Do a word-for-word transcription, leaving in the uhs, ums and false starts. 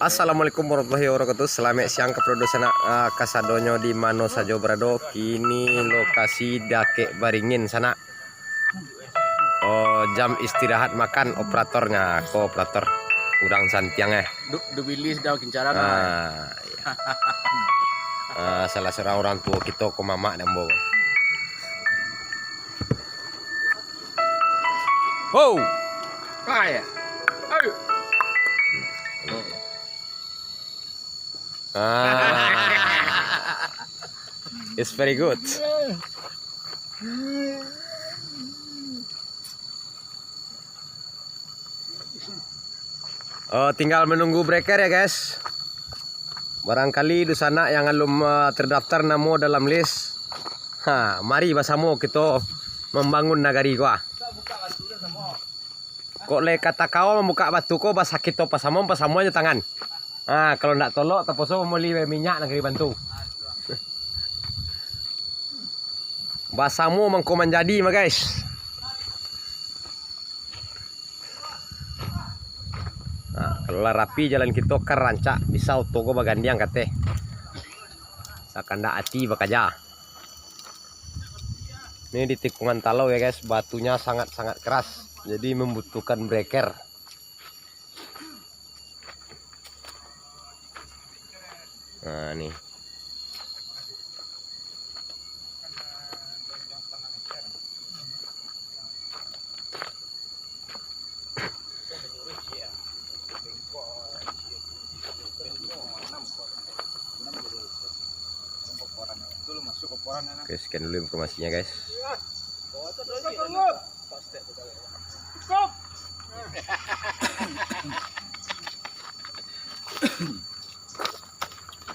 Assalamualaikum warahmatullahi wabarakatuh. Salamaik siang kapado dunsanak, ah, kasadonyo di mano sajo barado. Kini lokasi dakek Baringin sanak. Oh, jam istirahat makan operatornyo. Ko operator urang santiang eh. Du, dubili sadang kincaran. Ah, iya. Ah, salah surang urang tuo kito ko mamak dambo. Ho! Kaya. Ayo. Ah. It's very good. Oh, tinggal menunggu breaker ya, guys. Barangkali dunsanak yang alun, eh, terdaftar namo dalam list. Ha, mari basamo kito mambangun nagari ko, ah. Kok lai ka takawa mambukak batu ko, basa kito pasamo, pasamonyo tangan. Ha, kalau ndak tolok, taposo mambali minyak nagari bantu. Basamo mangko manjadi mah, guys. Nah, kalau lah rapi jalan kito kan rancak, bisa oto ko bagandiang kateh. Sakandak ati bakaja. Ini di tikungan talau ya guys, batunya sangat-sangat keras. Jadi membutuhkan breaker. Nah, nih. Oke, sekian dulu informasinya, guys.